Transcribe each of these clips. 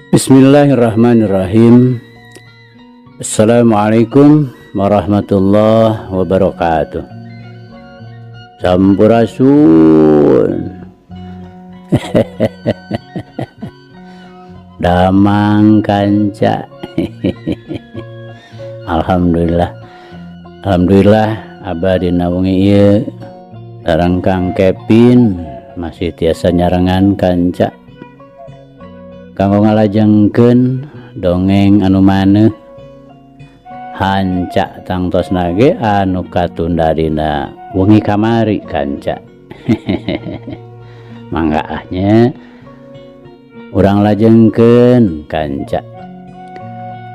Bismillahirrahmanirrahim. Assalamualaikum warahmatullahi wabarakatuh. Sampurasun. Damang kanca. Alhamdulillah. Alhamdulillah abah dina wengi ieu sareng Kang Kevin masih tiasa nyarengan kanca. Kanggo ngalajengkeun dongeng anu maneuh hanca tangtosna ge anu katunda dina wengi kamari kanca. Mangga ah nya urang lajengkeun kanca.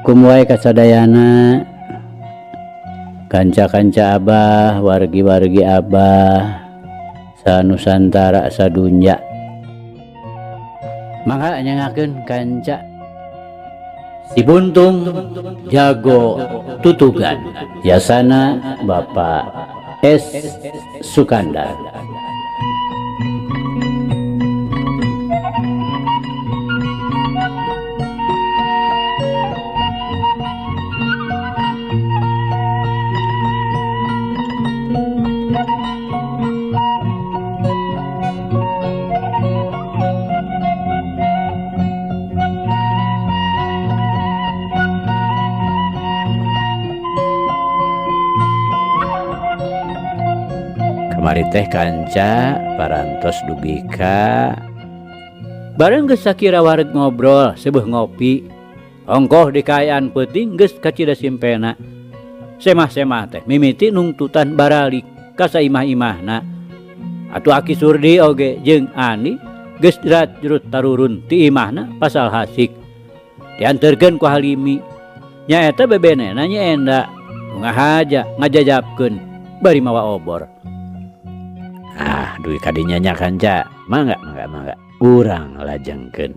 Kum wae kasadayana kanca-kanca abah, wargi-wargi abah sanusantara sadunya. Mangga nyengakeun kanca. Si Buntung Jago Tutugan, yasana Bapak S. Sukandar. Kamari teh kanca parantos dugi ka bareng geus sakira wareg ngobrol seueuh ngopi ongkoh di kaayaan peuting geus kacida simpena semah-semah teh mimiti nungtutan baralik ka saimah-imahna atuh Aki Surdi oge jeung Ani geus jerat-jerut tarurun ti imahna pasal hasik dianterkeun ku Halimi nyaeta bebenena nya enda ngahaja ngajajapkeun bari mawa obor. Ah, duit kadinya nya kanca. Mangga, mangga, mangga. Urang lajengkeun.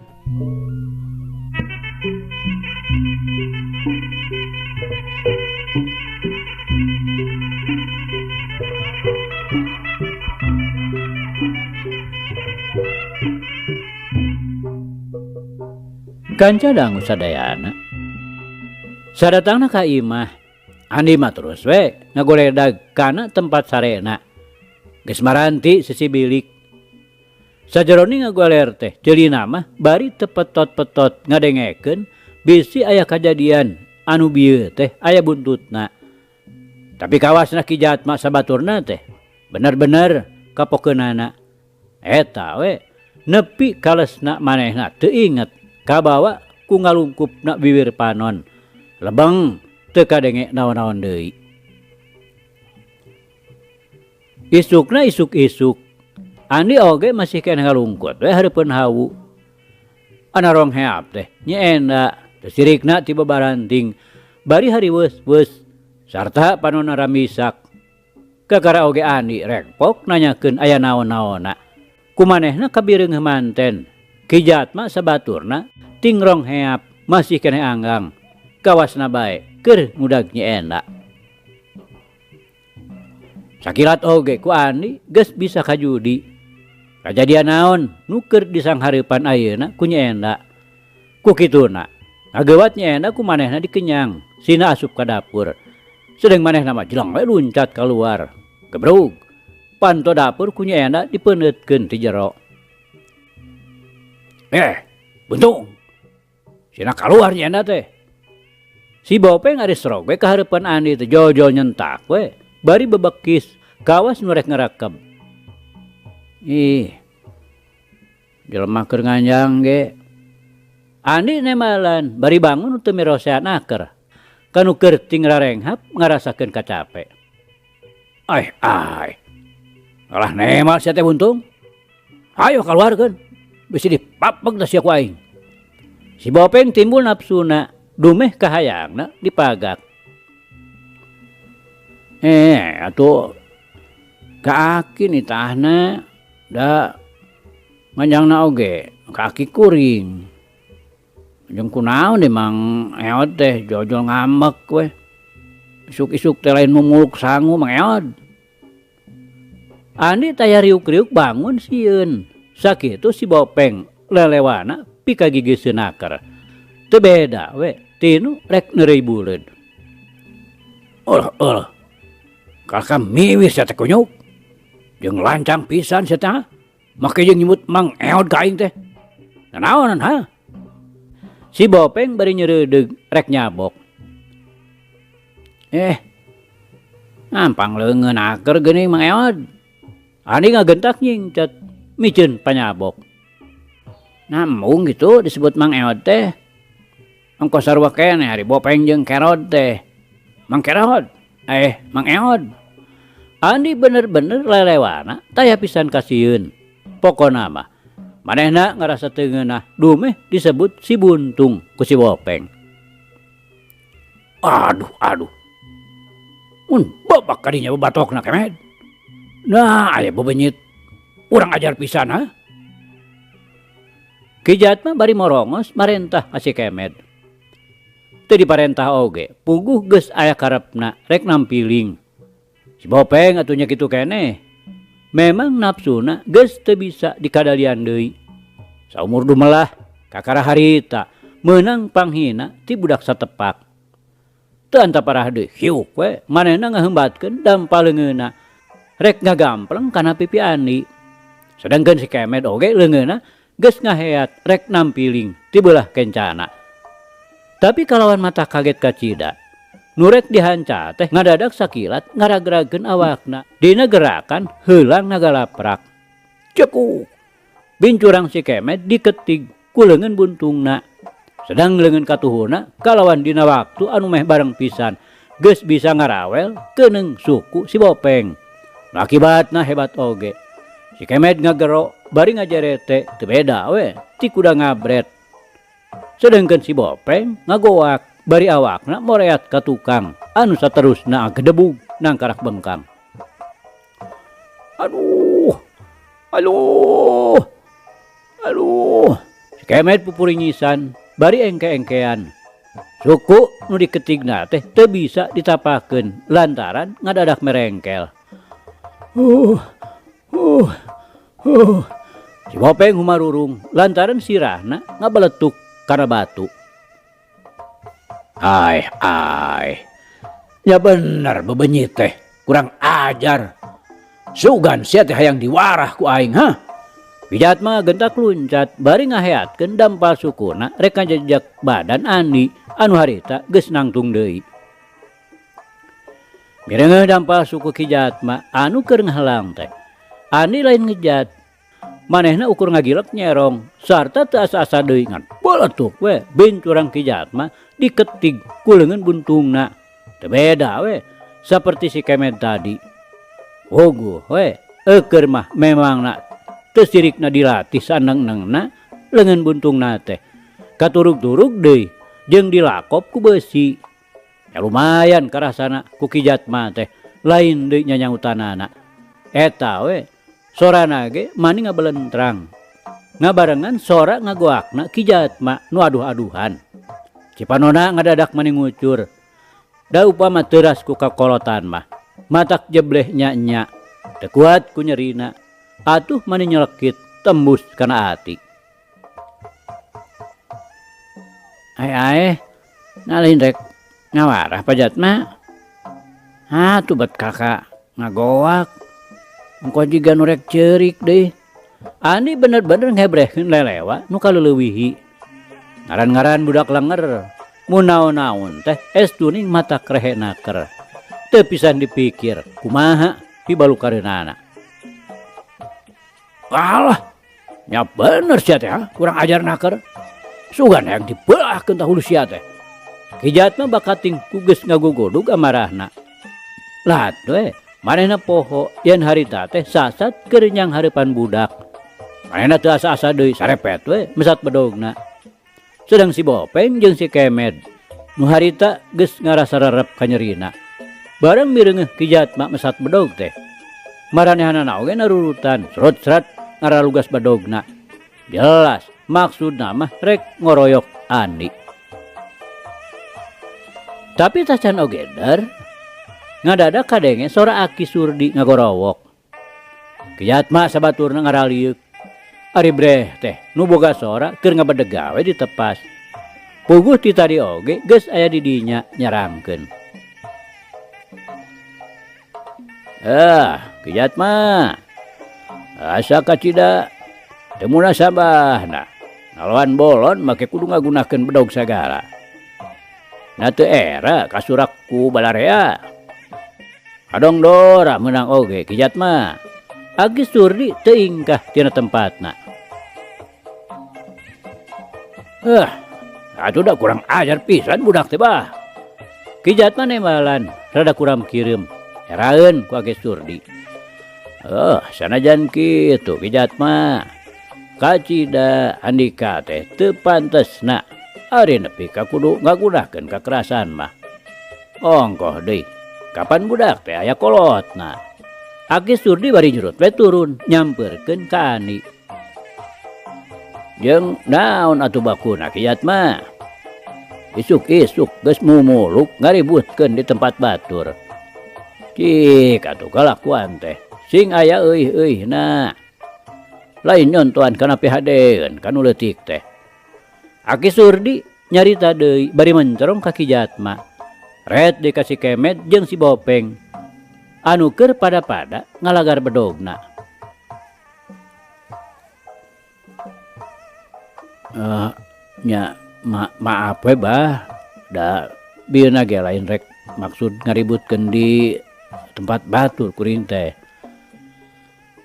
Kanca dangu sadayana. Sadatangna ka imah, Andi mah terus we ngagoledag kana tempat sarena. Geus maranti sisi bilik. Sajeroni ngagoler teh ceulina mah bari tepetot-petot ngadengekeun bisi aya kajadian anu bieu teh aya buntutna. Tapi kawasna Ki Jatma sabaturna teh bener-bener kapokeunana. Eta we nepi kalesna manehna teu inget kabawa ku ngalungkupna bibir panon. Lebeng teu kadenge naon-naon deui. Isukna isuk-isuk Andi oge masih keneh ngalungkut we hareupeun hawu. Ana rong heap teh nya enda teu sirikna ti babaranting bari hariweus-weus sarta panonna ramisak. Kakara oge Andi rekpok nanyakeun aya naon-naonna. Kumanehna kabireungeuh manten. Ki Jatma sabaturna ting rong heap masih keneh anggang. Kawasna bae keur ngudag nyi enda. Sakilat oge ku Andi geus bisa kajudi. Kajadian naon nu keur disanghareupan ayeuna ku Nyi Enda. Ku kituna ngageuwat Nyi Enda ku manehna dikenyang sina asup ka dapur. Sedeng manehna mah jeleng we luncat kaluar. Gebrug panto dapur ku Nyi Enda dipeuneuutkeun ti jero. Buntung. Sina kaluar Nyi Enda teh. Si Bopeng ari serog we ka hareupan Andi teh jol-jol nyentak we. Bari bebekis kawas nu rek ngarakeb. Ih, jelema keur nganjang ge. Andi nemalan bari bangun teu mirosean aker. Kanu keur ting rarenghap ngarasakeun kacape. Ai ai. Kalah nemal sia teh buntung. Hayo kaluarkeun. Bisi dipapeg teh sia ku aing. Si Bopeng timbul nafsuna, dumeh kahayangna dipagak. Atuh ka aki nitahna da nganjangna oge ka aki kuring. Jeung kunaon deui Mang Eod teh jojol ngamek we. Isuk-isuk teh lain mumuluk sangu Mang Eod. Andi taya riuk-riuk bangun sieun. Sakitu si Bopeng lelewana pikagigiseun aker. Teu beda we tinu rek neureuy buleud. Eulah eulah. Kalahka miwir sia teh kunyuk. Jeung lancang pisan sia teh. Make jeung nyebut Mang Eod ka aing teh. Nanaonan ha? Si Bopeng bari nyereudeg rek nyabok. Eh, ngampang leungeun aker geuning Mang Eod. Andi ngagentak nyingcat miceun panyabok. Nambung gitu disebut Mang Eod teh. Ongkoh sarua keneh ari Bopeng jeung Kerod teh. Mang Kerod, eh Mang Eod. Andi bener-bener lelewana taya pisan kasieun. Pokona mah manehna ngarasa teu ngeunah dumeh disebut si Buntung ku si Bopeng. Aduh aduh. Mun babak kadinya babatokna kemed. Nah aya bebenyit. Urang ajar pisan ha. Kijat mah bari morongos marentah ka si Kemed. Teu diparentah oge, puguh geus aya karepna rek nampiling. Si Bopeng atuh nya kitu keneh. Memang nafsuna geus teu bisa dikadalian deui. Saumur dumelah kakara harita meunang panghina ti budak satepak. Teu antaparah deui hiuk we manehna ngaheumbatkeun dampa leungeunna rek ngagampleng kana pipi Andi. Sedangkeun si Kemed oge leungeunna geus ngaheat rek nampiling ti beulah kencana. Tapi kalawan mata kaget kacida, nu rek dihanca teh ngadadak sakilat ngaragragkeun awakna dina gerakan heulang ngagalaprak. Cekuk! Bincurang si Kemed diketig ku leungeun buntungna. Sedang leungeun katuhuna kalawan dina waktu anu meh bareng pisan geus bisa ngarawel keuneung suku si Bopeng. Nu akibatna hebat oge. Si Kemed ngagero bari ngajerete teu beda we ti kuda ngabret. Sedengkeun si Bopeng ngagoak bari awakna moreat ka tukang anu saterusna gedebug nangkarak bengkang. Aduh, aduh, aduh. Si Kemed pupuringisan bari engke-engkean. Suku nu diketigna teh teu bisa ditapakeun lantaran ngadadak merengkel. Si Bopeng humarurung lantaran sirahna ngabeletuk kana batu. Ai ai. Nya bener bebenyit teh, kurang ajar. Sugan sia teh hayang diwarah ku aing ha. Pijat mah gentak luncat bari ngaheatkeun dampal sukuna rek ngajejek badan Andi anu harita geus nangtung deui. Mireungeuh dampal suku Ki Jatma anu keur ngahalang teh. Andi lain ngejat. Manehna ukur ngagilek nyerong sarta teu asa-asa deui ngan beletuk we bincurang Ki Jatma diketig ku leungeun buntungna. Teu beda we saperti si Kemed tadi. Puguh we eukeun mah memangna teu sirikna dilatih saneng-nengna leungeun buntungna teh. Katurug-turug deui jeung dilakop ku beusi. Ya lumayan karasana ku Ki Jatma teh lain deui nyanyautanana. Eta we sorana ge mani ngabelentrang. Ngabarengan sora ngagoakna Ki Jatma nu aduh-aduhan. Cipanona ngadadak mani ngucur. Da upama teuras ku kakolotan mah matak jebleh nya-nya. Teu kuat ku nyerina. Atuh mani nyelekit tembus kana ati. Ae-ae nalin rek ngawarah Pa Jatma. Atuh bet kakak ngagoak. Engko jiga nu rek ceurik deui. Andi bener-bener ngebrehkeun lelewa nu kaleulewihi. Ngaran-ngaran budak lenger, mun naon-naon teh estuning mata krehe naker. Teu pisan dipikir kumaha pibalukareunana. Alah, nya bener sia teh ha, kurang ajar naker. Sugan hayang dibeulahkeun tah hulu sia teh. Ki Jatma bakating ku geus ngagugodug amarahna. Lat we, manehna poho yen harita teh sasat keur nyang hareupan budak. Manehna teu asa-asa deui sarepet we mesat bedogna. Sedang si Bopeng jeung si Kemed nu harita geus ngarasa rerep kanyerina. Bareng mireungeuh Ki Jatma mesat bedog teh. Maranehanana oge narurutan serut-seret ngaralugas bedogna. Jelas maksudna mah rek ngoroyok Andi. Tapi tacan oge der ngadadak kadenge sora Aki Surdi ngagorowok. Ki Jatma sabaturna ngaraliuk. Ari breh teh nu boga sora keur ngabedeg gawe ditepas. Puguh ti tadi oge geus aya di dinya nyarangkeun. Ah, Kijat mah. Asa kacida teu munasabahna. Ngalawan bolon make kudu ngagunakeun bedog sagala. Na teu era kasurak ku balarea. Kadong dora meunang oge Kijat mah. Aki Surdi teu ingkah tina tempatna. Eh, atuh da kurang ajar pisan budak teh bah. Kijat mah nembalan rada kuram kireum. Heraeun ku Aki Surdi. Eh, sanajan kitu Kijat mah. Kacida Andika teh teu pantesna ari nepi ka kudu ngagunakeun kakerasan mah. Ongkoh deui, kapan budak teh aya kolotna. Aki Surdi bari nyurut we turun nyampeurkeun ka Andi. Jeung naon atuh bakuna Kijat mah. Isuk-isuk geus mumuluk ngaributkeun di tempat batur. Cik atuh kalakuan teh sing aya euih-euihna. Lain nyontoan kana pihadeun ka nu leutik teh. Aki Surdi nyarita deui bari mencerong ka Ki Jatma. Red deui ka si Kemet jeung si Bopeng. Anu keur pada-pada ngalagar bedogna. Nya maaf we bah, da bieuna ge lain rek maksud ngaributkeun di tempat batur kuring teh.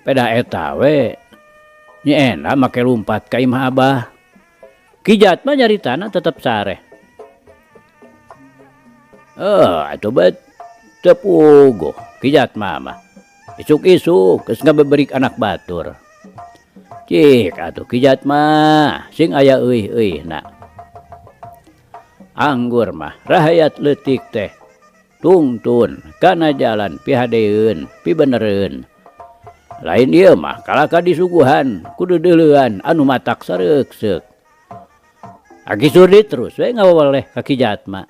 Peda eta we nyi enda make lumpat ka imah abah. Ki Jatma nyaritana tetep sareh. Atuh bet teu puguh Ki Jatma mah. Isuk-isuk geus ngabeberik anak batur. Cik atuh Ki Jatma sing aya euih-euihna. Anggur mah rahayat leutik teh tungtun kana jalan pihadeun pibenereun. Lain ieu mah kalaka disuguhan ku deudeulean anu matak sareukseuk. Aki Surdi terus we ngawaweleh ka Ki Jatma.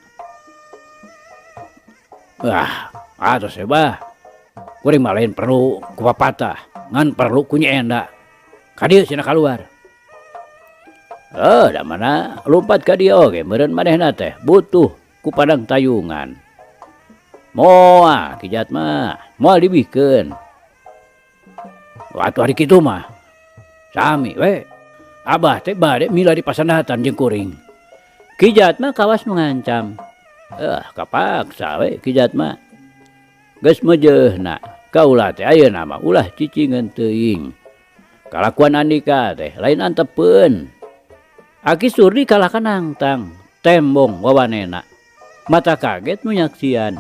Wah, atos we bah. Kuring mah lain perlu ku papatah, ngan perlu ku Nyi Enda. Ka dieu cenah kaluar. Da mana lumpat ka dieu oge meureun manehna teh butuh ku padang tayungan. Moal Ki Jatma, moal dibikeun. Wah, atuh ari kitu mah. Sami we. Abah teh bade mila di pasandatan jeung kuring. Ki Jatma kawas nu ngancam. Kapaksa we Ki Jatma. Geus meujeuhna kaula teh ayeuna mah ulah cicingeun teuing. Kalakuan Andika teh lain antepeun. Aki Surdi kalah kanangtang, tembong wawanena. Mata kaget nu nyaksian.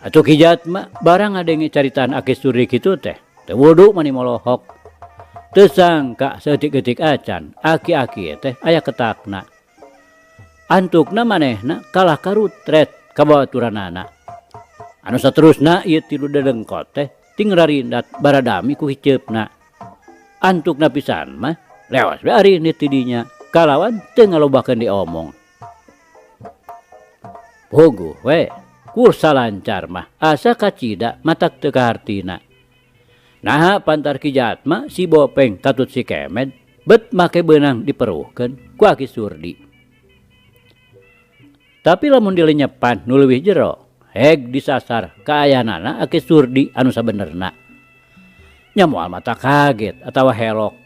Atuh Ki Jatma barang ngadenge caritaan Aki Surdi kitu teh, teu wudu mani molohok. Teu sangka saeutik-eutik acan, aki-aki teh aya ketakna. Antukna manehna kalah karutret ka babaturanana. Anu saterusna ieu tilu dedengkot teh ting rarindat baradami ku hiceupna. Antukna pisan mah lewas we ari ni ti dinya kalawan teu ngalobakeun diomong. Puguh we kursa lancar mah asa kacida matak teu kahartina. Naha pantar Ki Jatma si Bopeng katut si Kemed bet make beunang diperuhkeun ku Aki Surdi. Tapi lamun dilenyepan nu leuwih jero, heg disasar kaayanana Aki Surdi anu sabenerna. Nya moal mata kaget atawa helok.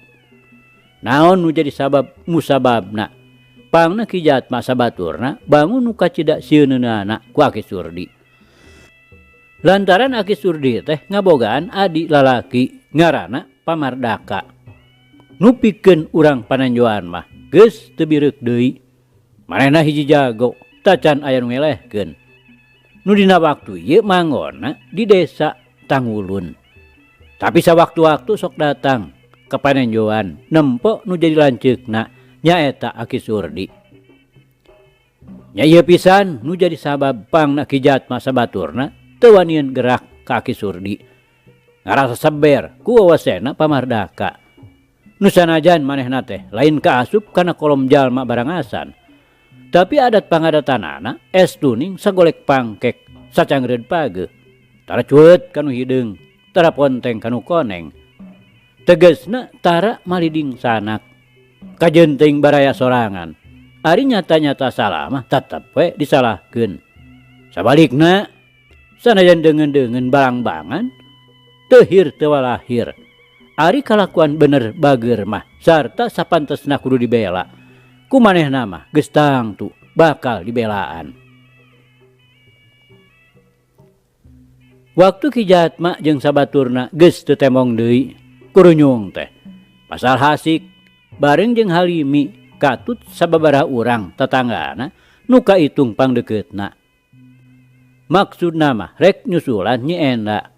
Naon nu jadi sabab musababna? Pangna Ki Jatma sabaturna bangun nu kacida sieunana ku Aki Surdi. Lantaran Aki Surdi teh ngabogaan adi lalaki ngaranna Pamardaka. Nu pikeun urang pananjoan mah geus teu bireuk deui. Manehna hiji jago tacan aya nu ngelehkeun. Nu dina waktu ieu manggonna di desa Tangulun. Tapi sawaktu-waktu sok datang ka panenjoan nempo nu jadi lanceukna nyaeta Aki Surdi. Nya ieu pisan nu jadi sabab pangna Ki Jatma sabaturna teu wanian gerak ka Aki Surdi. Ngarasa seber ku wawasena Pamardaka. Nu sanajan manehna teh lain kaasup kana kolom jalma barangasan. Tapi adat pangadatanana es tuning sagolek pangkek sacangreud pageuh. Tara cueut kanu hideung, tara ponteng kanu koneng. Tegesna tara maliding sanak. Kajeun teuing baraya sorangan. Ari nyata-nyata salah mah tetep we disalahkeun. Sabalikna sanajan deungeun-deungeun balangbangan teu hir teu walahir. Ari kalakuan bener bageur mah sarta sapantesna kudu dibela. Ku manehna mah geus tangtu bakal dibelaan. Waktu Ki Jatma jeung sabaturna geus teu temong deui kurunyung teh. Pasal hasik bareng jeung Halimi katut sababaraha urang tatanggana nu kaitung pangdekeutna. Maksudna mah rek nyusulan Nyi Enda.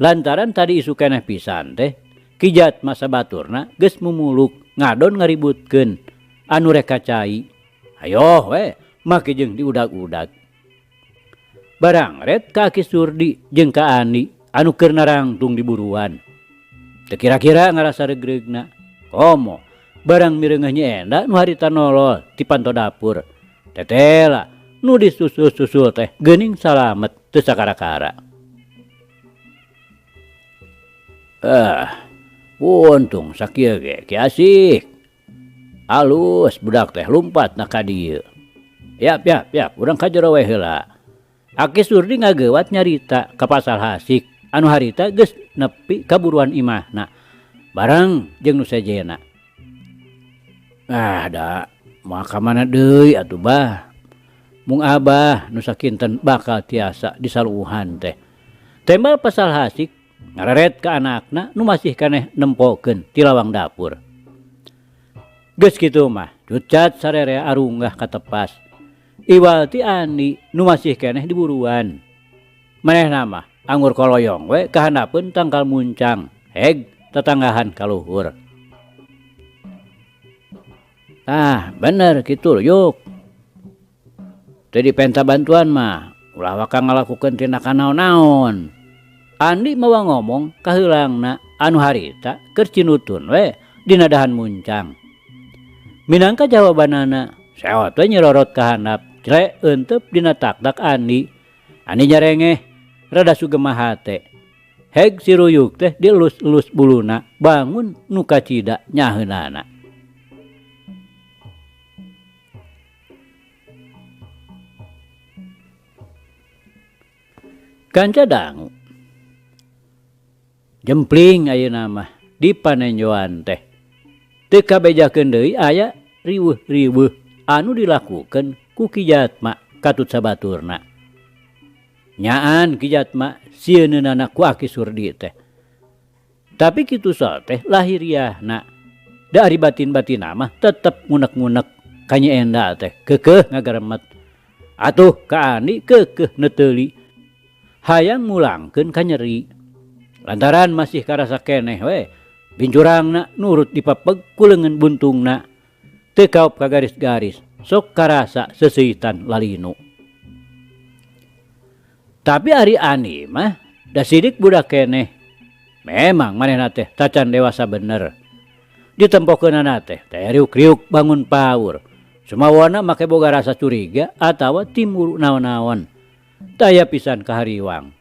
Lantaran tadi isu keneh pisan teh Ki Jatma sabaturna geus mumuluk ngadon ngaributkeun anu rek ka cai. Hayoh we make jeung diudag-udag. Barang ret ka Aki Surdi jeung ka Andi anu keur narangtung di buruan. Teu kira-kira ngarasa regregna. Komo barang mireungeuh Nyi Enda nu harita nolol ti panto dapur. Tetela nu disusul-susul teh geuning salamet teu sakara-kara. Untung sakieu ge Ki Asik. Alus budak teh lumpat na ka dieu. Yap yap yap urang ka jero we heula. Aki Surdi ngageuwat nyarita ka pasal hasik anu harita geus nepi ka buruan imahna bareng jeung nu sejena. Ah da moal ka mana deui atuh bah. Mung abah nu sakinten bakal tiasa disaluuhan teh. Tembal pasal hasik ngareret ka anakna nu masih keneh nempokeun ti lawang dapur. Geus kitu mah cucat sarerea arunggah katepas. Iwal ti Andi nu masih keneh di buruan. Manehna mah anggur koloyong we kahandapeun tangkal muncang heg tetanggahan kaluhur. Ah bener kitu yuk. Teu dipenta bantuan mah ulah waka ngalakukeun tindakan naon-naon. Andi mawa ngomong kaheulangna anu harita keur cinutun we dina dahan muncang. Minangka jawabanana sewot we nyerorot ka handap cre euteup dina taktak Andi. Andi nyarengeh rada sugema hate. Heg si ruyuk teh dielus-elus buluna bangun nu kacida nyaheunana. Kanca dangu. Jempling ayeuna mah di panenjoan teh. Teu kabejakeun deui aya riweuh-riweuh anu dilakukeun ku Ki Jatma katut sabaturna. Nyaan Ki Jatma sieunana ku Aki Surdi teh. Tapi kitu teh lahiriahna. Da ari batin-batinna mah tetep ngunek-ngunek ka Nyi Enda teh keukeuh ngagaremet. Atuh ka Andi keukeuh neuteuli. Hayang mulangkeun ka nyeri. Lantaran masih karasa keneh we, bincurangna nurut dipapeg ku leungeun buntungna. Teu kaop ka garis-garis, sok karasa seuseuitan lalinu. Tapi ari Andi mah da sidik budak keneh. Memang manehna teh tacan dewasa bener. Ditempokeunana teh teh riuk-riuk bangun paur. Sumawana make boga rasa curiga atawa timur naon-naon. Taya pisan kahariwang.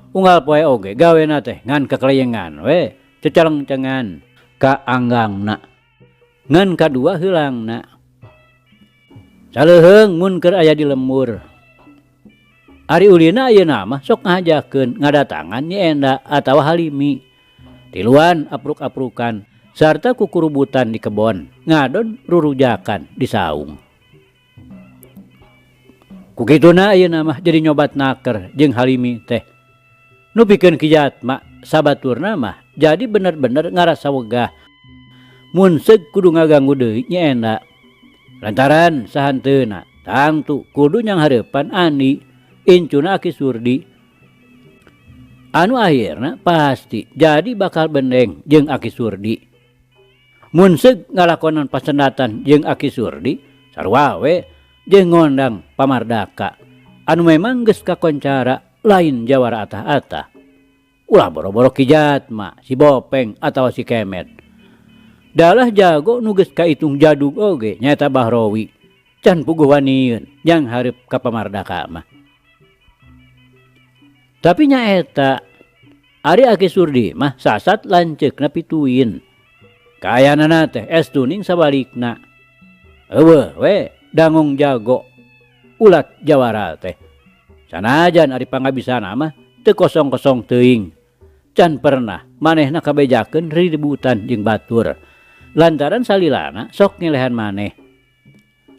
Unggal poe oge gawena teh ngan kekeleyengan we, cecalengcengan ka anggangna. Ngan kadua heulangna. Saleuheung mun keur aya di lembur. Ari ulina ayeuna mah sok ngahajakeun ngadatangan Nyi Enda atawa Halimi. Tiluan apruk-aprukan sarta kukurubutan di kebon, ngadon rurujakan di saung. Ku kituna ayeuna mah jadi nyobat naker jeung Halimi teh. Nu pikeun Ki Jatma sabaturna mah jadi bener-bener ngarasa wegah. Mun seug kudu ngaganggu deui Nyi Enda. Lantaran sahanteuna tangtu kudu nyanghareupan Andi incuna Aki Surdi. Anu akhirna pasti jadi bakal bendeng jeung Aki Surdi. Mun seug ngalakonan pasendatan jeung Aki Surdi sarua we jeung ngondang pamardaka anu memang geus kakoncara lain jawara atah-atah. Ulah boro-boro Ki Jatma, si Bopeng atawa si Kemet. Dalah jago nu geus kaitung jadug oge nyaeta Bahrowi. Can puguh wanieun jang hareup ka pamardaka mah. Tapi nyaeta ari Aki Surdi mah sasat lanceukna pituin. Kaayaanana teh es tuning sabalikna. Eueuh we Dangong jago ulat jawara teh. Sanajan ari pangabisana mah teu kosong-kosong teuing. Can pernah manehna kabejakeun ributan jeung batur. Lantaran salilana sok ngelehan maneh.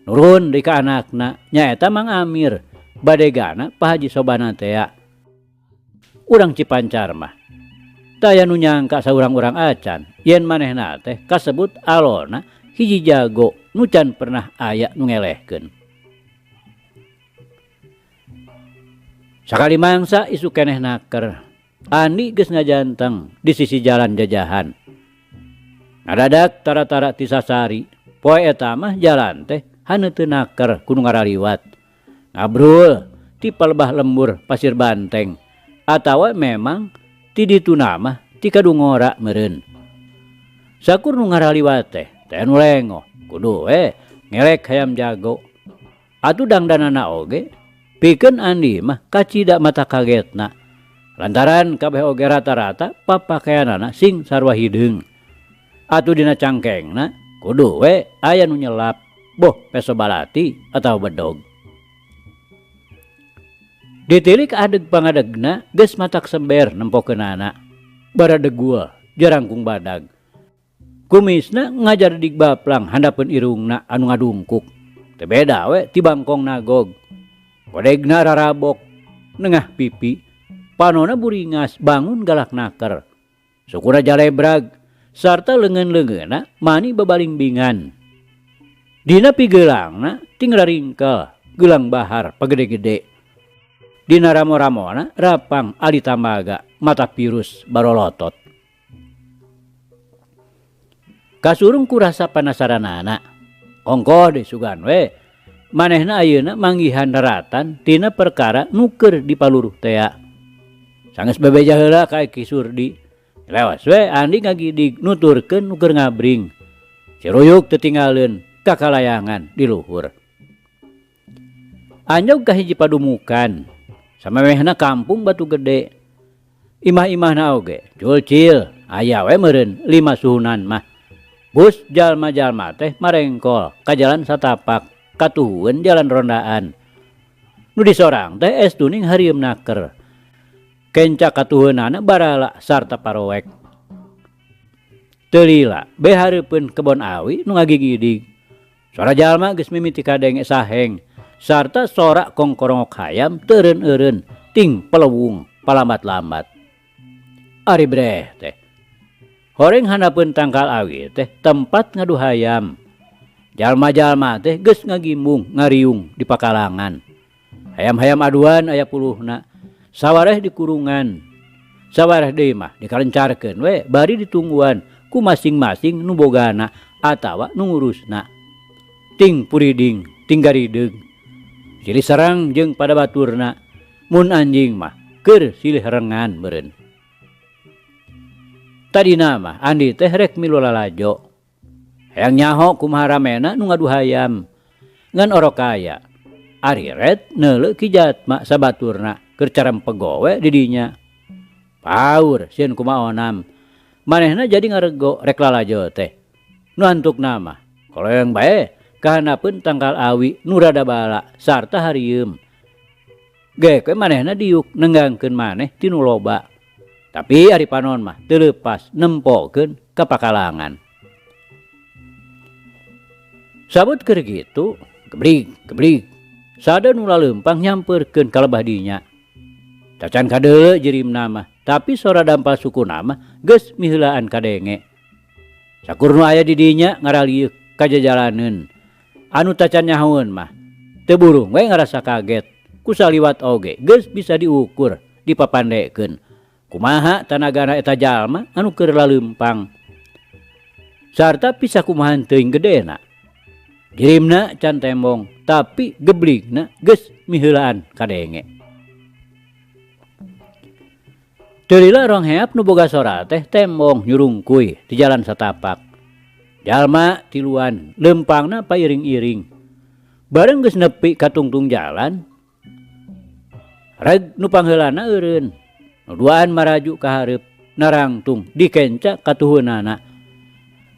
Nurun deui ka anakna nyaeta Mang Amir, badegana Pak Haji Sobana tea. Urang Cipancar mah taya nu nyangka saurang-urang acan yen manehna teh kasebut alona hiji jago nu can pernah aya nu ngelehkeun. Sakali mangsa isuk keneh naker, Andi geus ngajanteng di sisi jalan jajahan. Ngadadak tara-tara ti sasari, poe eta mah jalan teh haneuteun naker ku nu ngaraliwat. Ngabrul ti palebah lembur Pasir Banteng atawa memang ti dituna mah ti kadungora meureun. Sakur nu ngaraliwat teh teh nu lengoh, kudu we ngelek hayam jago. Atuh dangdanana oge pikeun Andi mah kacida mata kagetna. Lantaran kabeh oge rata-rata papakaeanana sing sarua hideung. Atuh dina cangkengna kudu we aya nu nyelap, boh peso balati atawa bedog. Ditilik adeg pangadegna geus matak seber nempokeunana. Baradegul jarangkung badag. Kumisna ngajar dig baplang handapeun irungna anu ngadungkuk. Teu beda we ti bangkong nagog. Kodegna rarabok nengah pipi. Panona buringas bangun galak naker. Sukuna jalebrag sarta leungeun-leungeunna mani babalingbingan. Dina pigeulangna ting raringkel gelang bahar pagede-gede. Dina ramo-ramona rapang ali tamaga mata virus barolotot. Kasurung ku rasa panasaranana. Ongkoh deui sugan we manehna ayeuna manggihan daratan tina perkara nu keur dipaluruh tea. Sanggeus bebeja heula ka Ki Surdi. Lewas we Andi ngagidig nuturkeun nu keur ngabring. Ciruyuk teu tinggaleun ka kalayangan di luhur. Anjog ka hiji padumukan. Samemehna kampung Batu Gede. Imah-imahna oge culcil aya we meureun 5 suhunan mah. Bus jalma-jalma teh marengkol ka jalan satapak katuhueun jalan rondaan. Nu disorang teh es tuning harieum naker. Kenca katuheunana barala sarta paroek. Teu lila be hareupeun kebon awi nu ngagigidig. Sora jalma geus mimiti kadenge saheng sarta sorak kongkorongok hayam teureun-eureun ting pelewung palambat-lambat. Ari breh teh. Horeng handapeun tangkal awi teh tempat ngadu hayam. Jalma-jalma teh geus ngagimbung ngariung di pakalangan. Hayam-hayam aduan aya puluhna. Sawareh di kurungan. Sawareh deui mah dikalencarkeun we bari ditungguan ku masing-masing nu bogana atawa nu ngurusna. Ting puriding, ting garideug. Silih serang jeung pada baturna. Mun anjing mah keur silih rengan meureun. Tadina mah Andi teh rek milu lalajo. Hayang nyaho kumaha ramena nu ngadu hayam. Ngan orok kaya. Ari ret neuleuh Ki Jatma sabaturna keur carempeg we di dinya. Paur sieun kumaha onam. Manehna jadi ngarego rek lalajo teh. Nu antukna mah koloyong bae kahandapeun tangkal awi nu rada bala sarta harieum. Gek we manehna diuk nenggangkeun maneh ti nu loba. Tapi ari panon mah teu leupas nempokeun ka pakalangan. Sabut keur kitu, gebrig gebrig. Sada nu laleumpang nyampeurkeun ka lebah dinya. Cacan kadeuleu jirimna mah, tapi sora dampal sukuna mah geus miheulaan kadenge. Sakur nu aya di dinya ngaralieu ka jajalaneun. Anu tacan nyahoeun mah teu burung we ngarasa kaget. Ku saliwat oge geus bisa diukur dipapandekeun. Kumaha tanagana eta jalma anu keur laleumpang. Sarta pisah kumahan teuing gedena. Jirimna can tembong, tapi gebligna geus miheulaan kadenge. Teu lila rong heap nu boga sora teh tembong nyurungkuy di jalan satapak. Jalma tiluan leumpangna pairing-iring. Bareng geus nepi ka tungtung jalan, reg nu pangheulana eureun. Nu duaan maraju ka hareup narangtung dikenca katuheunana.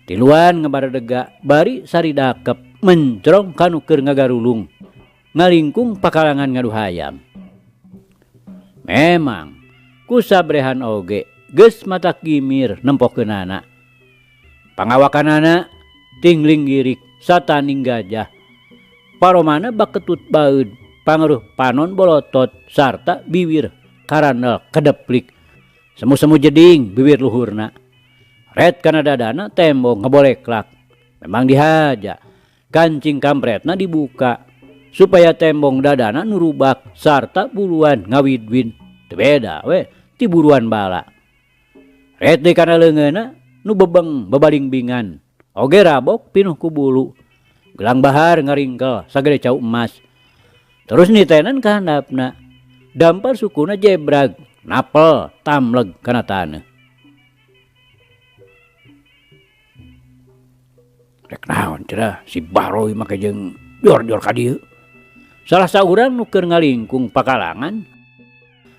Tiluan ngabaredega bari saridakep. Mencrong ka nu keur ngagarulung ngalingkung pakalangan ngadu hayam. Memang ku sabrehan oge geus matak gimir nempokeunana. Pangawakanana tingling girik sataning gajah. Paromana baketut baeud, pangaruh panon bolotot sarta biwir karandel kedeplik. Semu-semu jeding biwir luhurna. Ret kana dadana tembong ngeboleklak. Memang dihaja. Kancing kampretna dibuka supaya tembong dadana nurubak sarta buluan ngawidwin. Teu beda we ti buruan bala. Ret deui kana leungeunna nu bebeng babalingbingan. Oge rabok pinuh ku bulu. Gelang bahar ngaringkel sagede cau emas. Terus nitenan ka handapna. Dampar sukuna jebrag, napel, tamleg kana taneuh. Rek naon cenah si Bahrowi make jeung jor-jor ka dieu. Salah saurang nu keur ngalingkung pakalangan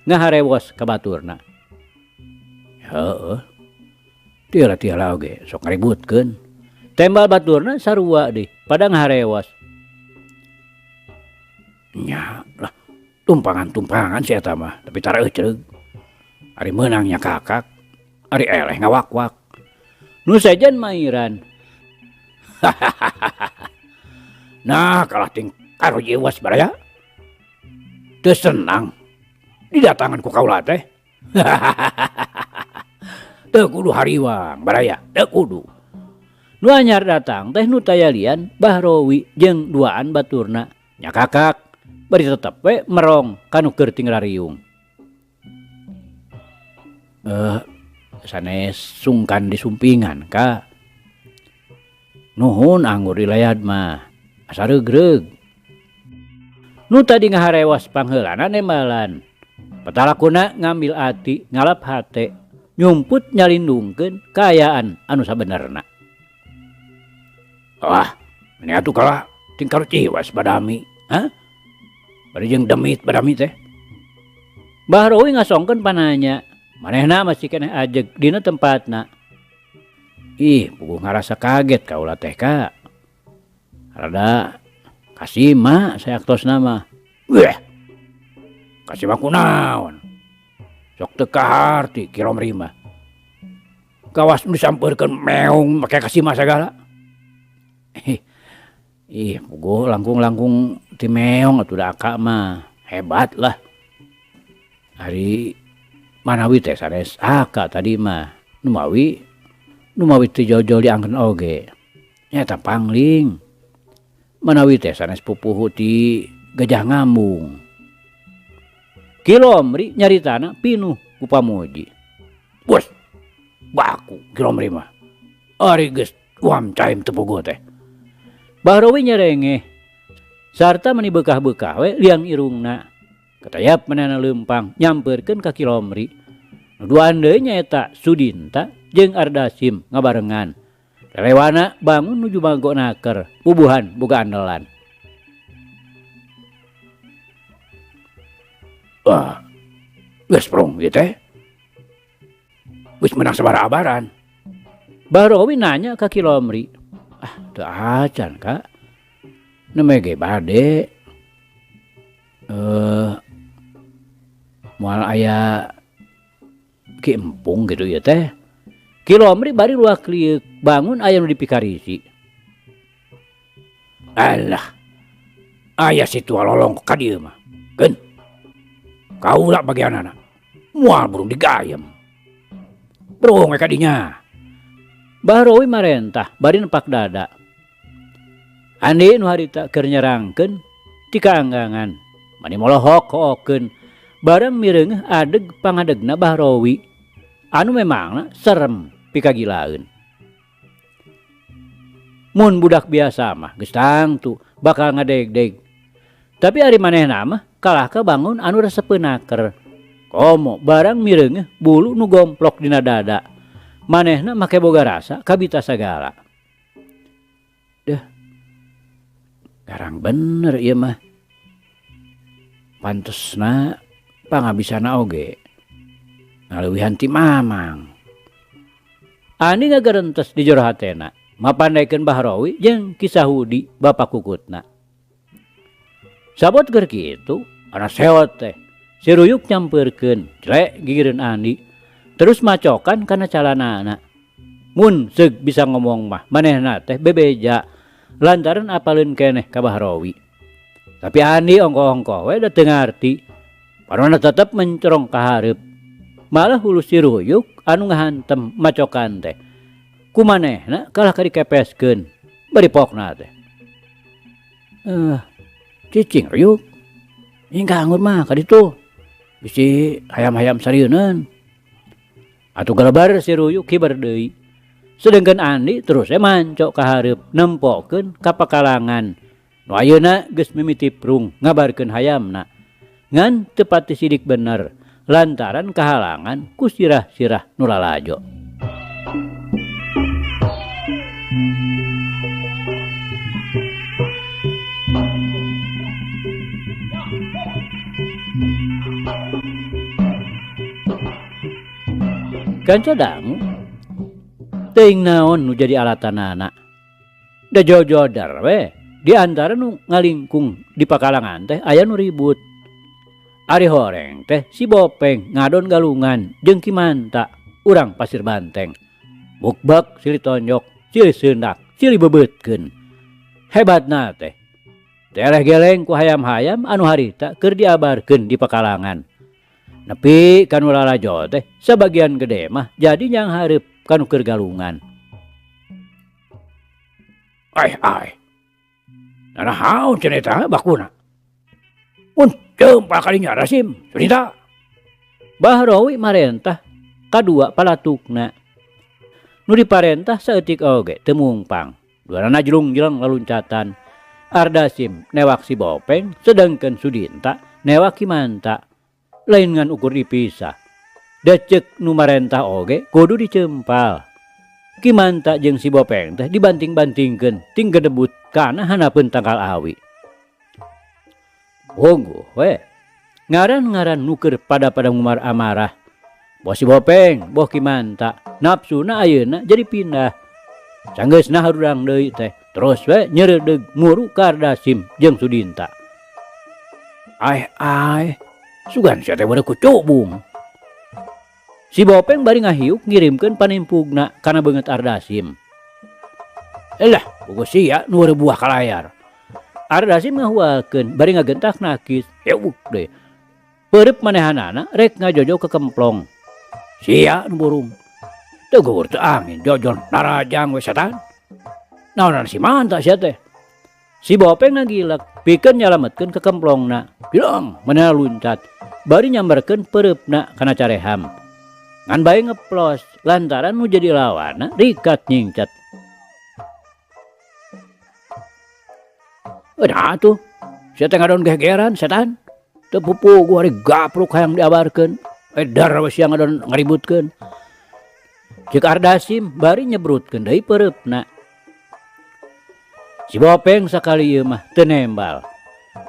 ngaharewos ka baturna. Heueuh. Tiala-tiala oge sok ngaributkeun. Tembal baturna sarua deui pada ngaharewos. Nya lah tumpangan-tumpangan si eta mah tapi tara euceug. Ari meunang nya kakak, ari eleh ngawak-wak. Nu sejen mairan. Nah kalah ting karo jiwas baraya. Teu senang didatangan ku kaula teh. Teu kudu hariwang baraya, teu kudu. Nu anyar datang teh nu tayalian Bahrowi jeung duaan baturna. Nya kakak bari tetep we merong kanu keur tingrariung. Sanes sungkan disumpingan ka. Nuhun anggur dilayad mah asa reugreug. Nu tadi ngaharewas pangheulana nembalan. Petalakuna ngambil ati, ngalap hate, nyumput nyalindungkeun kaayaan anu sabenerna. Wah, ini atuh kalah tingkar ciwas badami, ha? Bari jeung demit badami teh. Bahrowi ngasongkeun pananya, manehna masih keneh ajeg dina tempatna. Ih, puguh ngarasa kaget kaula teh ka. Rada kasima sayaktosna mah. Weh. Kasima kunaon? Sok teu kaharti Ki Romri mah. Kawas nu disampeurkeun meong make kasima sagala. Ih, puguh langkung-langkung ti meong atuh da aka mah. Hebat lah. Ari manawi teh sanes aka tadi mah. Numawi teu jol-jol diangkeun oge. Nyaeta pangling. Manawi teh sanes pupuhu ti Gajah Ngambung. Ki Lomri nyaritana pinuh ku pamuji. Bos, baku Ki Lomri mah. Ari geus uam caim teu puguh teh. Bahrowi nyerengeh sarta meni bekah-bekah we liang irungna. Katayap manehna leumpang nyampeurkeun ka Ki Lomri. Nu duaan deui nyaeta Sudinta jeung Ardasim ngabarengan. Lelewana bangun nuju mago naker, bubuhan boga andalan. Wah, geus prung ieu teh. Geus menang sabaraha abaran. Bahrowi nanya ka Ki Lomri. Ah, teu acan, Kak. Neme ge bade. Moal aya Ki Empung gitu ieu teh. Ki Lomri bari luak lieuk, bangun aya nu dipikarisi. Alah. Aya si tua lolong ka dieu mah. Keun. Kaula bagianana. Moal burung digayem. Burung we ka dinya. Bahrowi marentah bari nepak dada. Andi nu harita keur nyerangkeun ti kaanggangan. Mani molohok hookeun bareng mireungeuh adeg pangadegna Bahrowi. Anu memangna serem pikagilaeun. Mun budak biasa mah geus tangtu bakal ngadegdeg. Tapi ari manehna mah kalah ka bangun anu resepeun naker. Komo barang mireungeuh bulu nu gomplok dina dada. Manehna make boga rasa kabita sagala. Deh. Garang bener ieu mah. Pantesna pangabisana oge. Ngaleuwihan ti mamang. Ani ngagerentes di jero hatena. Mapandaikeun Bahrawi jeung Ki Sahudi bapa kukutna. Sabot keur kitu, ana sewot teh. Si Ruyuk nyampeurkeun, jlek gigireun Andi. Terus macokan kana calanana. Mun seug bisa ngomong mah manehna teh bebeja lantaran apaleun keneh ka Bahrawi. Tapi Andi ongkoh-ongkoh we da teu ngarti. Panona tetep mencorong ka hareup. Malah hulu si Ruyuk anu ngahantem macokan teh. Kumanehna kalah ka dikepeskeun bari pokna teh. Cicing Ruyuk. Nyingkah anggur mah ka ditu. Bisi hayam-hayam sarieuneun. Atuh galebar si Ruyuk kibar deui. Sedengkeun Andi terus we mancok ka hareup nempokeun ka pakalangan. Nu ayeuna geus mimiti prung ngabarkeun hayamna. Ngan teu pati sidik bener lantaran kahalangan ku sirah-sirah nu lalajo. Kanca dangu teuing naon nu jadi alatanana. Da jojodar we di antara nu ngalingkung di pakalangan teh aya nu ribut. Ari horeng teh si Bopeng ngadon galungan jeung Ki Manta urang Pasir Banteng. Bukbak silih tonjok, silih seundak, silih bebeutkeun. Hebatna teh tereh geleng ku hayam-hayam anu harita keur diabarkeun di pakalangan. Nepi kanu lalajo teh sabagian gede mah jadi nyang hareup kanu keur galungan. Ai ai. Nanahaon cenah eta bakuna? Mun ceumpal kalinya Rasim, Sunita. Bahrawi marentah kadua palatukna. Nu diparentah saeutik oge teu mungpang. Duanana jelung-jeleng laluncatan. Ardasim newak si Bopeng, sedangkeun Sudinta newak Ki Manta. Lain ngan ukur dipisah. Da ceuk nu marentah oge kudu diceumpal. Ki Manta jeung si Bopeng teh dibanting-bantingkeun ting gedebut kana hanapeun tangkal awi. Wonggo we. Ngaran-ngaran nu keur pada-pada ngumar amarah. Boh si Bopeng, boh Ki Manta, nafsuna ayeuna jadi pindah. Sanggeusna harurang deui teh, terus we nyereudeg muru ka Ardasim jeung Sudinta. Ai ai, sugan sia teh beureuh ku cubung. Si Bopeng bari ngahiuk ngirimkeun panimpugna kana beungeut Ardasim. Elah, bogo sia nu eureun buah kalayar. Ardasim ngahualkeun bari ngagentak nakis. Heueuh deui. Peureub manehanana rek ngajojo ke kemplong. Sia nu burung. Teu geuweur teu angin jojon narajang we setan. Naonan si Manta sia teh. Si Bopeng ngagilek pikeun nyalametkeun kekemplongna. Dilong manehna luncat bari nyamberkeun peureupna kana careham. Ngan bae ngeplos lantaran nu jadi lawanna rikat nyingcat. Nah tuh, sia teh ngadon gegeran setan. Teu pupuguh ari gapruk hayang diabarkeun. Edar we sia ngadon ngaributkeun. Ceuk Ardasim bari nyebrutkeun deui peureupna. Si Bopeng sakali ieu mah teu nembal.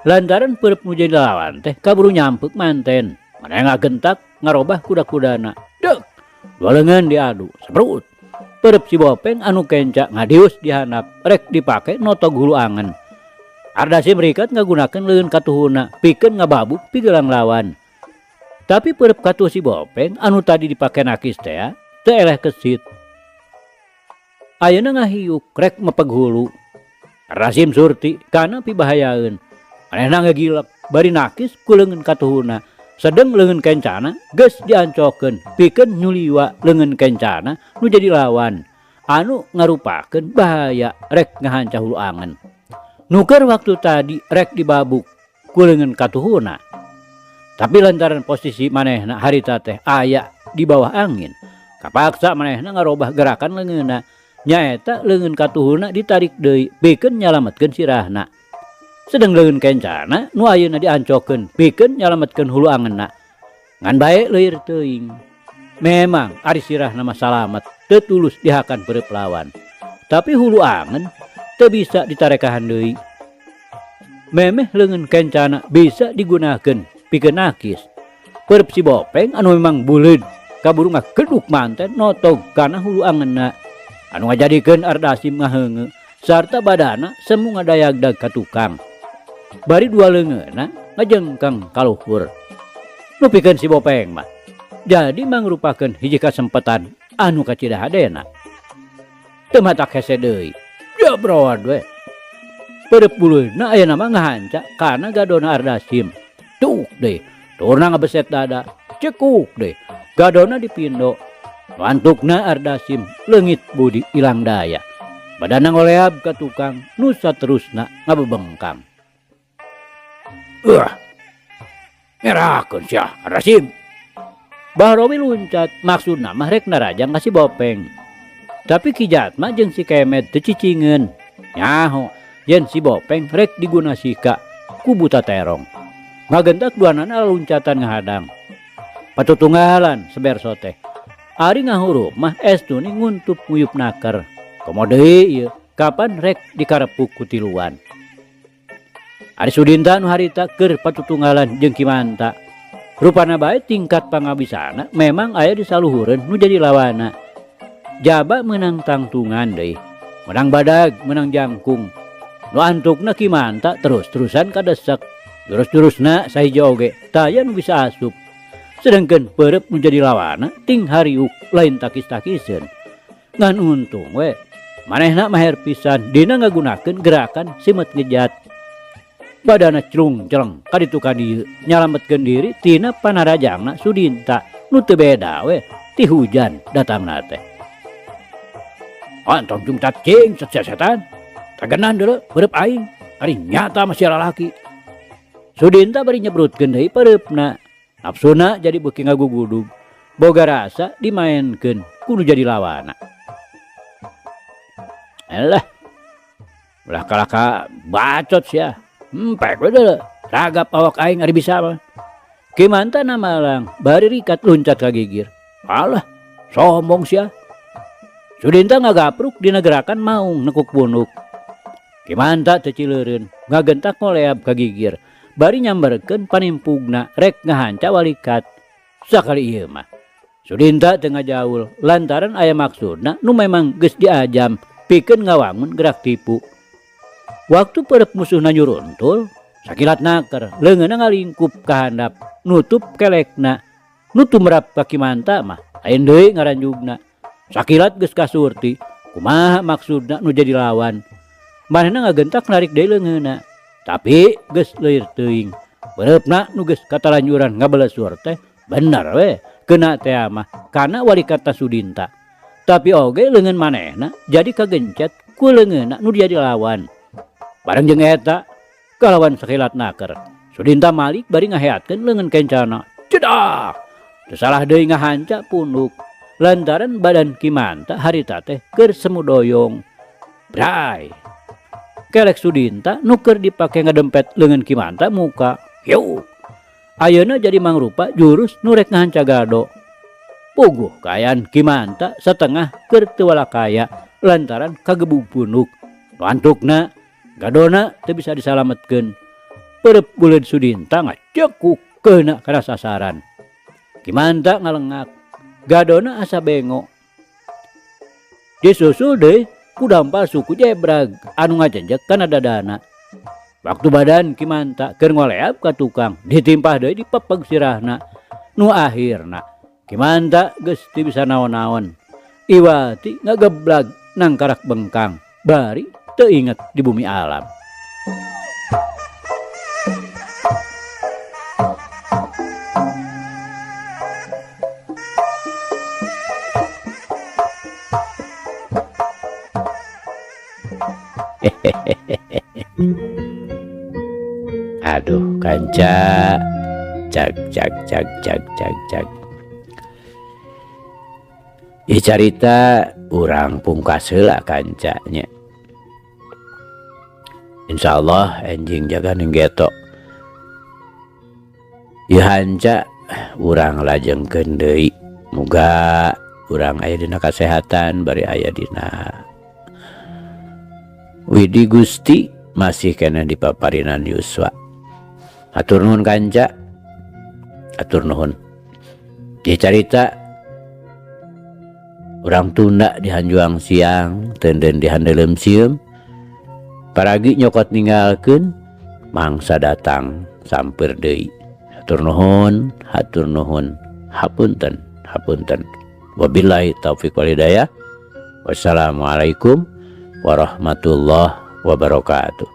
Lantaran peureub nu jadi lawan teh kaburu nyampeuk manten. Manehna ngagentak ngarobah kuda-kudana. Deuk, dua leungeun diadu, sebrut. Peureub si Bopeng anu kenca ngadius dihandap rek dipake notog hulu angen. Ardasim rikat ngagunakeun leungeun katuhuna pikeun ngababuk pigelang lawan. Tapi peureub katuh si Bopeng anu tadi dipake nakis teh teu eleh kesit. Ayeuna ngahiuk rek mepeg hulu. Ardasim surti kana pibahayaeun. Manehna ngagilek bari nakis ku leungeun katuhuna. Sedeng leungeun kencana geus diancokeun pikeun nyuliwa leungeun kencana nu jadi lawan anu ngarupakeun bahaya rek ngahanca hulu angen. Nuker waktu tadi rek dibabuk ku leungeun katuhuna. Tapi lantaran posisi manehna harita teh aya di bawah angin, kapaksa manehna ngarobah gerakan leungeunna. Nyaeta leungeun katuhuna ditarik deui pikeun nyalametkeun sirahna. Sedeng leungeun kencana nu ayeuna diancokeun pikeun nyalametkeun hulu angenna. Ngan bae leuir teuing. Memang ari sirahna mah salamet, teu tulus dihakan peureub lawan. Tapi hulu angen teu bisa ditarekahan deui. Memeh leungeun kencana bisa digunakeun pikeun nakis. Peureub si Bopeng anu memang buleud kaburu ngageduk manten notog kana hulu angenna. Anu ngajadikeun Ardasim ngaheungeu sarta badana semu ngadayagdag ka tukang. Bari dua leungeunna ngajengkang ka luhur. Nu pikeun si Bopeng mah jadi mangrupakeun hiji kasempatan anu kacida hadena. Teu matak hese deui. Jebrod we. Peureup buleuna ayeuna mah ngahanca kana gadona Ardasim. Tuk deui, turna ngabeset dada. Cekuk deui, gadona dipindo. Nu antukna Ardasim leungit budi ilang daya. Badana ngoleab ka tukang nu saterusna ngabebengkang. Uah. Ngerakeun sia Ardasim. Bahrowi luncat maksudna mah rek narajang ka si Bopeng. Tapi Ki Jatma jeung si Kemed teu cicingeun. Nyaho yen si Bopeng rek diguna sika ku buta terong. Ngagentak duanana luncatan ngahadang. Patutunggalan seberso teh. Ari ngahurup mah estuni nguntup nguyup naker. Komo deui ieu kapan rek dikarepuk ku tiluan. Ari Sudinta nu harita keur patutunggalan jeung Ki Manta. Rupana bae tingkat pangabisana memang aya di saluhureun nu jadi lawana. Jaba meunang tangtungan deui, meunang badag, meunang jangkung. Nu antukna Ki Manta terus-terusan kadesek. Jurus-jurusna sahiji oge taya nu bisa asup. Sedengkeun peureub nu jadi lawana ting hariuk lain takis-takiseun. Ngan untung we manehna maher pisan dina ngagunakeun gerakan simet ngejat. Badana celung-celeng kaditu ka dieu nyalametkeun diri tina panarajangna Sudinta nu teu beda we ti hujan datangna teh. Antong jung cacing sesetan tagenan deuleu peureub aing ari nyata mah sia lalaki. Sudinta bari nyebrutkeun deui peureupna. Nafsuna jadi beuki ngagugudug. Boga rasa dimaenkeun kudu jadi lawana. Alah. Ulah kalaka bacot sia. Empek we deuleu. Ragap awak aing ari bisa mah. Ki Manta namalang bari rikat luncat ka gigir. Alah, sombong sia. Sudinta ngagapruk dina gerakan maung nekuk punuk. Ki Manta teu cileureun, ngagentak ngoleab ka gigir. Bari nyamberkeun panimpugna rek ngahanca walikat. Sakali ieu mah Sudinta teu ngajaul lantaran aya maksudna nu memang geus diajam pikeun ngawangun gerak tipu. Waktu peureub musuhna nyuruntul, sakilat naker leungeunna ngalingkup ka handap, nutup kelekna. Nu tumrap ka Ki Manta mah lain deui ngaranjugna. Sakilat geus kasurti, kumaha maksudna nu jadi lawan. Manehna ngagentak narik deui leungeunna. Tapi geus leuir teuing. Peureupna nu geus katalanjuran ngabelesur teh bener we kena teh mah kana walikata Sudinta. Tapi oge leungeun manehna jadi kagencet ku leungeunna nu jadi lawan. Bareng jeung eta kalawan sakilat naker. Sudinta malik bari ngaheatkeun leungeun kencana. Cedak! Teu salah deui ngahanca punuk. Lantaran badan Ki Manta harita teh keur semu doyong. Bray! Kelek Sudinta nu keur dipake ngadempet leungeun Ki Manta muka. Hiu! Ayeuna jadi mangrupa jurus nu rek ngahanca gado. Puguh kaayaan Ki Manta satengah keur teu walakaya lantaran kagebug punuk. Nu antukna gadona teu bisa disalametkeun. Peureub buleud Sudinta ngacekuk keuna kana sasaran. Ki Manta ngalengak, gadona asa bengo. Disusul deui ku dampal suku jebrag anu ngajenjek kana dadana. Waktu badan Ki Manta keur ngoleab ka tukang, ditimpah deui dipepeg sirahna. Nu akhirna Ki Manta geus teu bisa naon-naon. Iwati ngageblag nangkarak bengkang, bari teu inget di bumi alam. Aduh kanca, cag cag cag cag cag cag. Ieu carita urang pungkas heula kancanya. Insyaallah enjing jaga ning geto. Ieu hanca urang lajengkeun deui. Muga urang aya dina kasehatan bari aya dina Widi Gusti masih kena di paparinan Yuswa. Hatur nuhun kanca. Hatur nuhun. Ieu carita Urang tunda di hanjuang siang, tenden di handeuleum sieum. Paragi nyokot ninggalkeun, mangsa datang sampeur deui. Hatur nuhun, hatur nuhun, hapunten, hapunten. Wabillahi taufik walhidayah. Wassalamualaikum warahmatullahi wabarakatuh.